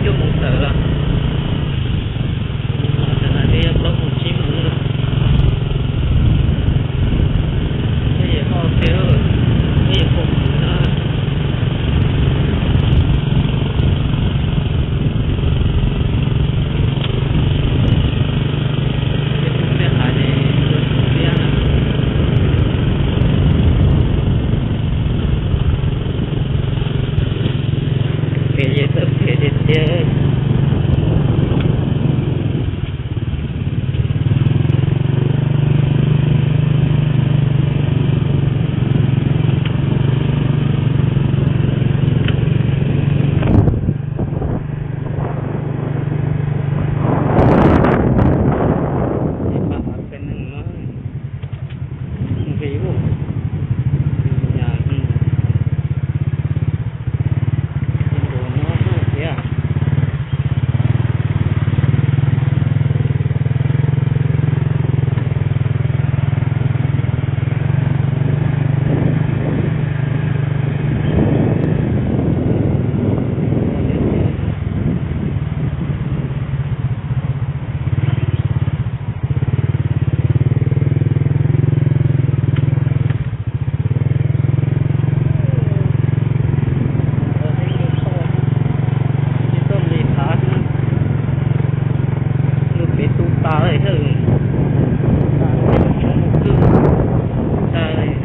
Cuaj moos tawm los, tam no twb yog plaub moos tsib moos lawm. Peb yuav ho kiag, peb yuav poob no. Peb hav ces ua txuv tiag na. Peb yeej txawj peb tiag tiag. Lub pem tu tas lawm thiab, tas lawm, tsis muaj kwj tas lawm.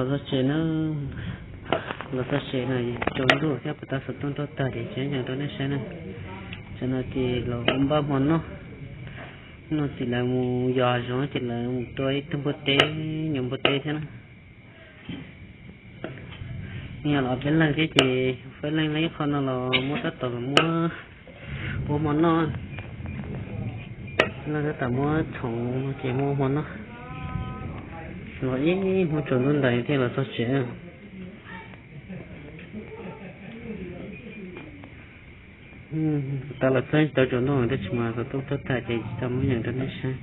Los txog tsev na, los txog tsev no tsaus ntuj thiab, puas tab xov tooj rau tag ces tseem nyeem rau nej saib na. Tam no ces los ua npaj hmo noj. No ces lawv mus yos zoov ces lawv mus tua ib tug npua teb, nyuam npua teb thiab na. Yog los peb leeg thiab ces peb leeg ib qho no los muab tab tom los muab ua hmo noj. Leej tab tom muab txhoov ces muab ua hmo noj. Los ib hnub tsaus ntuj ntais thiaj los txog tsev. Puas tab los txog tsaus ntuj tab sis mas xov tooj rau tag ces tsis tau muab nyeem rau nej saib.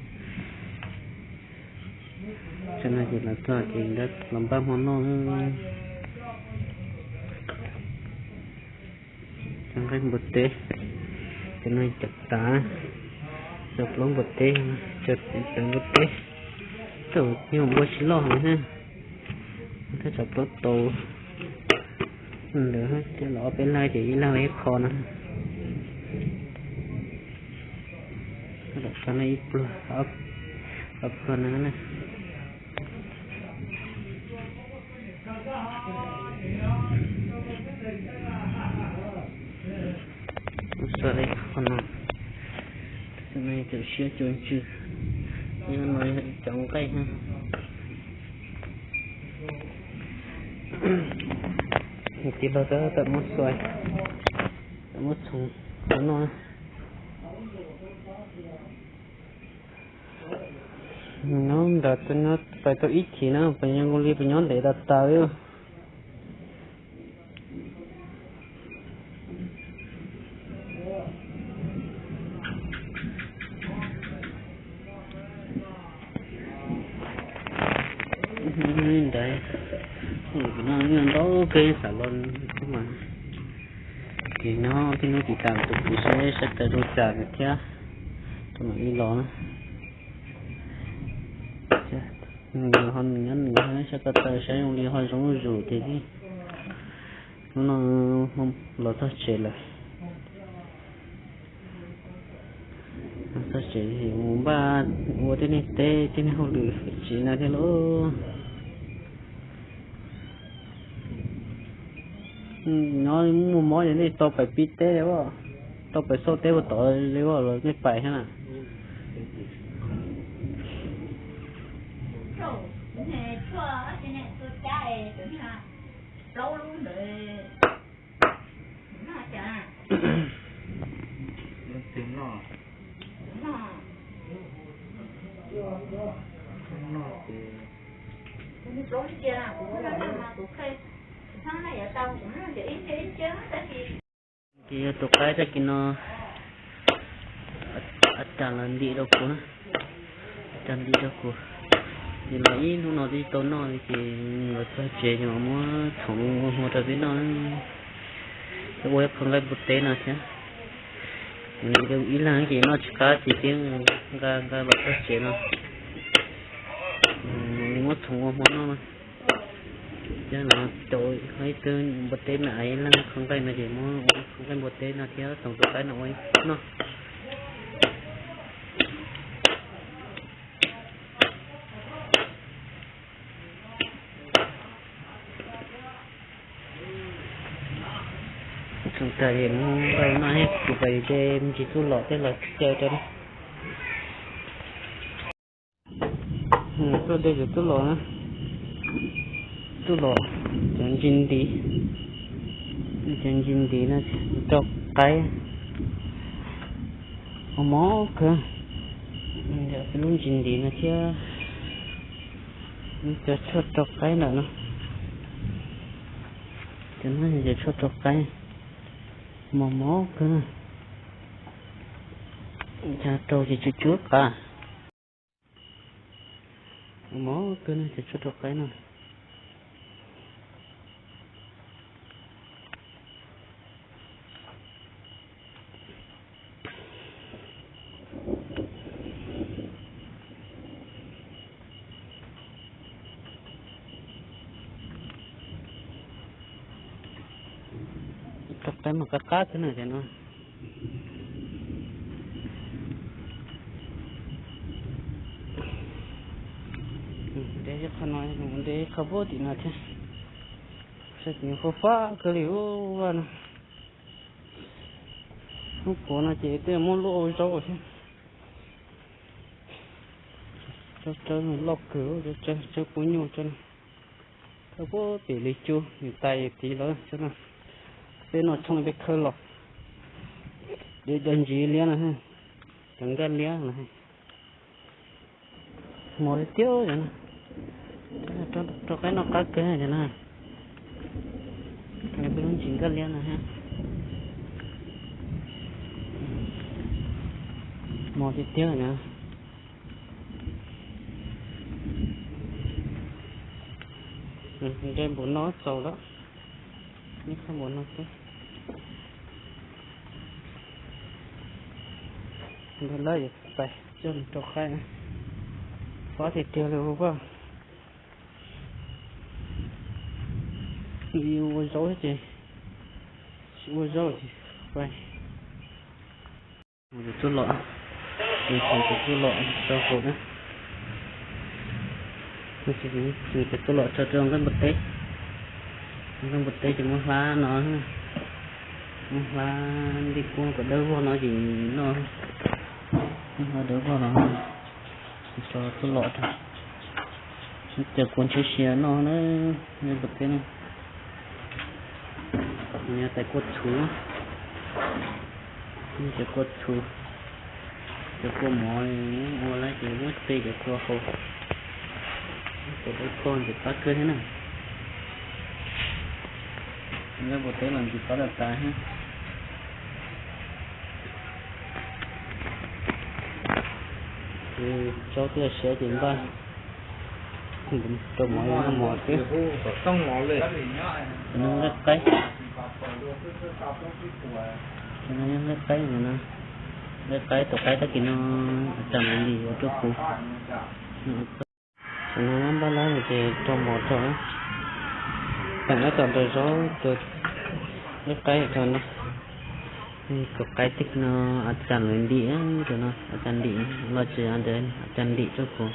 Tam no ces los txog ces los npaj hmo noj. Cov nqaij npua teb, cov no cov tav, cov plaub npua teb, cov tav npua teb, cov nyuam npua tsis loj heev thiab, thiab cov plaub tau ntawd thiab los ob peb leeg ces ib leeg ib qho na. Ib pluag, ob pluag no na. Mus xuas li qhov no, tam no yog cov siab cov ntsws, yog no yog ib cov nqaij. Tij laug tab tom muab xuas, muab txhoov qhov no. Nyob ntawd, pais tau ib chim na, pes nyob nkaus li pes nyob ntev tas tas li. Ntawd, no ntau kawg xav los mas, ces nyob tej hnub tim tas tus kwv saib saib tawm zoo cas thiab, tus mam li los na. Nws ho nws nyob nws saib ko taw saib zoo li ho zoo zuj zus ces hnub no los txog tsev lawm. Ua tej niag teb tej niag hauj lwm tsis no thiab lauj. Nyob muaj mob ces nej tau pais pib teb li, tau pais xauj teb ua tod li los nej pais thiab na. Ces yog tus qaib tag kis no, a tas los ntim rau kuv na, a tas ntim rau kuv, ces los ib hnub no twb tau noj li ces los txog tsev ces mam muab txhoov ua hmo rau peb noj. Ua ib qho nqaij npua teb no thiab, ib leeg ces noj tsis qab ces thiaj nqa nqa los txog tsev no, muab txhoov ua hmo noj no. Yog no cov ib tug npua teb me aiv ib leeg qho nqaij no ces muab ua qho nqaij npua teb no thiab txhoov tus qaib no ua noj. Txhoov tas es muab nqa noj thiab kuv pais de me ntsis txuj lom tej los caw rau na. Tuaj de cov txuj lom na, txuj lom, cov ntsis ntiv, cov ntsis ntiv no rau qaib, mos mos kawg. Peb lub ntsis ntiv no thiab cov tshuaj rau qaib ntawm no, cov no yog cov tshuaj rau qaib, mos mos kawg, cov rau ces tsw tsw qab. Mos kawg no cov tshuaj rau qaib no. Rau qaib mas qab qab kawg na cov no. De qhov no, de qhov puag tim no thiab. Saib kuv nyuam qhuav fab kawg li ua no. Lub puav no ces tej muab luaj ua zaub thiab. Tsawb tsawb loj kawg, tsawb tsawb kub nyuj tsawb no. Khawb puag pem li cub, nws tais tiv lawm tsawb no. Peb noj tshoob peb khawb los. Cov ntsis liab no, cov nkaj liab no. Mos tiag tiag cov no. Rau qaib noj qab kawg cov no. Peb lub ntsis nkaj liab no thiab. Mos tiag tiag no. Nqaij npua no txaus lawm. Ib qho npua no xwb. Nqaij lawm yuav pais coj rau qaib. Fab tiag tiag li ua. Ua zaub ces, ua zaub ces pais. Tus txuj lom, tus txuj lom tso hauv na. Tus txuj lom tso rau nqaij npua teb. Nqaij npua teb ces muab hlab no, muab hlab nti kuab kom dawb vog no ces noj, muab hlab dawb vog no. Tso txuj lom rau, cov kua ntshiab sia noj na, nqaij npua teb no. Nws yog tais kua txhuv, cov kua txhuv, cov kua mov ua lawm ces muab pe cov kua hauv, cov dawb vog ces qab kawg thiab na. Nqaij npua teb los ntsis qab tas tas thiab. Ces tsaub tiaj siab ces npaj rau mov noj mov xwb. Nqaij qaib, nqaij qaib no, nqaij qaib tus qaib tag kis no, tsam no lis ua rau kuv. Tam no npaj lab ces rau mov rau, tam no tom nrog zaub, nqaij qaib rau no. Tus qaib teg no, a cas lawv ntim, tus no a cas ntim los tsis ntawd, a cas ntim rau kuv.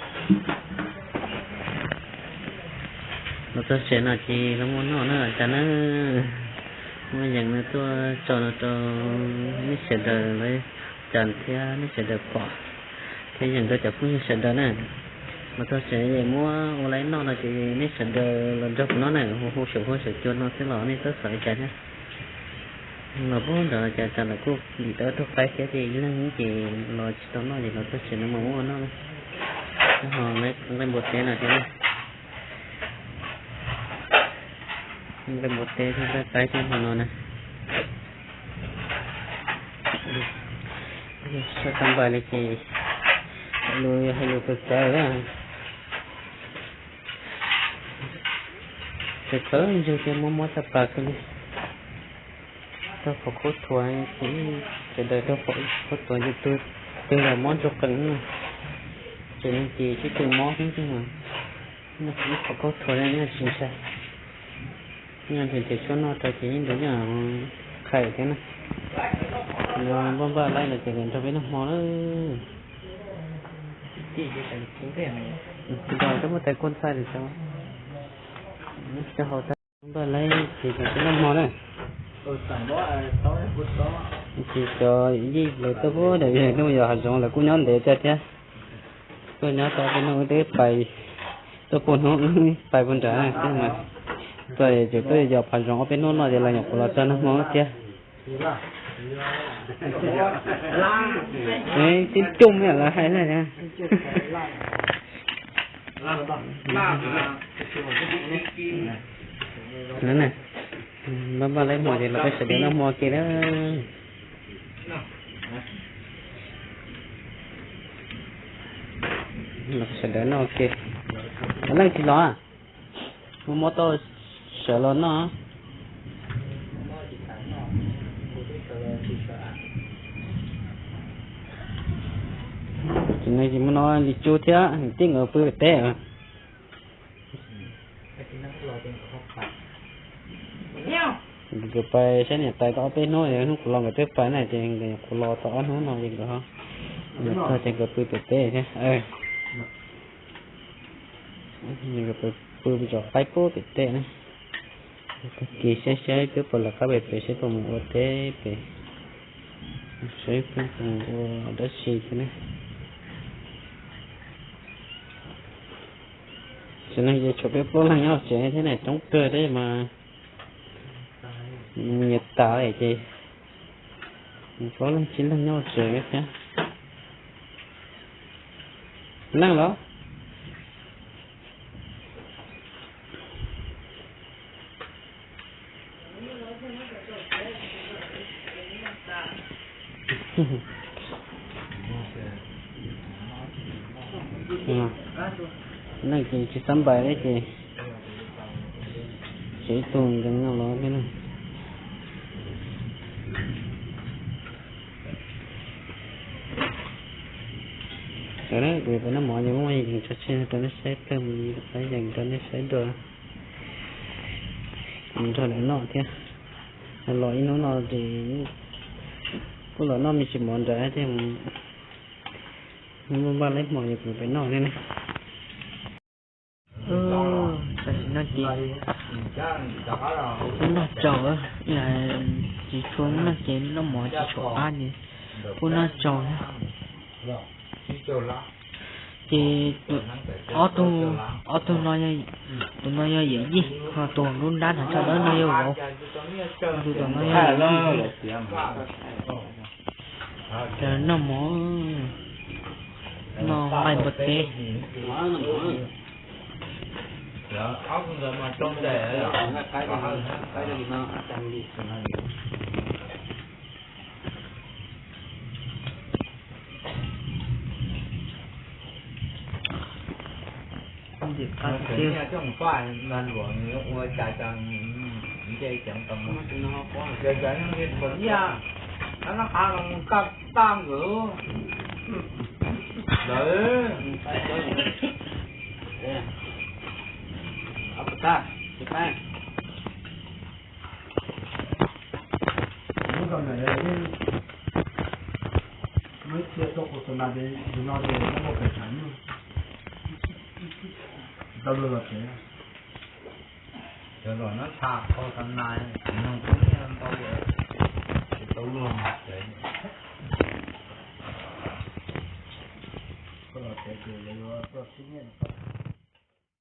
Los txog tsev no ces los muab noj na a cas na. Muab yees no tuaj tso no rau nej sawv daws lawv cas thiab nej sawv daws pom thiab yees rau cov phooj ywg sawv daws na. Los txog tsev es muab ua laib noj no ces nej sawv daws los nrog kuv noj na, hu hu saum huab saum cua no xwb los nej txhob xav li cas thiab. Los puag nrad cas cas lawv kuj ntim tau tus qaib thiab ces ib leeg ces los tsis tau noj ces los txog tsev no mas muab ua noj na. Ho nqaij npua teb no thiab na. Nqaij npua teb thiab nqaij qaib thiab hmo no na. Sab tau npais li ces hais lus hais lus kawg kawg, kawg kawg ntseg thiab mob mob tag pas kawg li. Rau qhov khaub thuas ces sawv daws rau qhov khaub thuas ces tus twg los mob ntsuag qees na, tseem no ces sib tw mob xwb mas. Ib qhov khaub thuas no tsis ntshai, nyob nrhiav nrhiav tshuaj noj rau ces yeej ntawd yeej khais thiab na. Npaj npaj laib los ces lawv nrog peb noj hmo lawm. Nrog cov muaj tais kuj ntxhais lawm, cov haus tag npaj laib ces lawv peb noj hmo na. Ces cov yij lawv tuaj puag nram hnub yos hav zoov lawv kuj nyob ntev tag thiab. Tuaj nyob tau peb hnub twb pais, tuaj puag hnub pais puag nrad xwb mas. Tuaj ces tuaj yos hav zoov ob peb hnub no ces los nyuam qhuav los txog noj hmo thiab. Tib coj me lawv hais na. Npaj npaj laib hmo ces los peb sawv daws noj hmo ke na. Los sawv daws noj ke. Leej tsis los, muaj mob tau sawv los noj. Ces no ces muab no li cub thiab tij nkawd pw pem teb. Nkawd pais saib niam tais tau ob peb hnub, hnub kuv los nkawd twb pais na ces nkawd nyuam qhuav los tau ob hnub no ces nkawd ho, nkawd txog ces nkawd pw pem teb thiab. Nkawd pw pem qaib pub pem teb na. Tag kis saib saib peb puas lawv qab pem pem saib puas mus ua teb pem, saib peb puas mus ua dab tsi thiab na. Tsev neeg ces tshuav peb plaub leeg nyob tsev thiab na, coob kawg thiab mas. Nyias tas ces plaub leeg tsib leeg nyob tsev thiab. Leej los? Leej ces tsis xab npais li ces tsev ib tug nkees no los thiab na. Sawv daws kuv yuav pab noj mov ces muaj yees tso tseg rau nej saib tag mus, pab yees rau nej saib dua. Kuv nrog lawv noj thiab. Los ib hnub no ces kuj los noj me ntsis mov nrad thiab mus. Npaj npaj laib hmo ces kuv pem noj thiab ne. Tam sim no ces kuv kuj noj tsaus, tsis tshua noj ces noj mov tsis tshua qab ces kuj noj tsaus thiab. Ces ob tug, ob tug no, tus no yog yawm yij, ho tus lub nrab ntawm tsho dawb no yog vauv. Tus tom no yog yawm yij. Noj mov, noj nqaij npua teb. Tus nas ces tus no ces muaj pes tsawg nyuag, tau luag los tsev. Cov los no tshaj qhov tau nas, tsis mloog koj niam.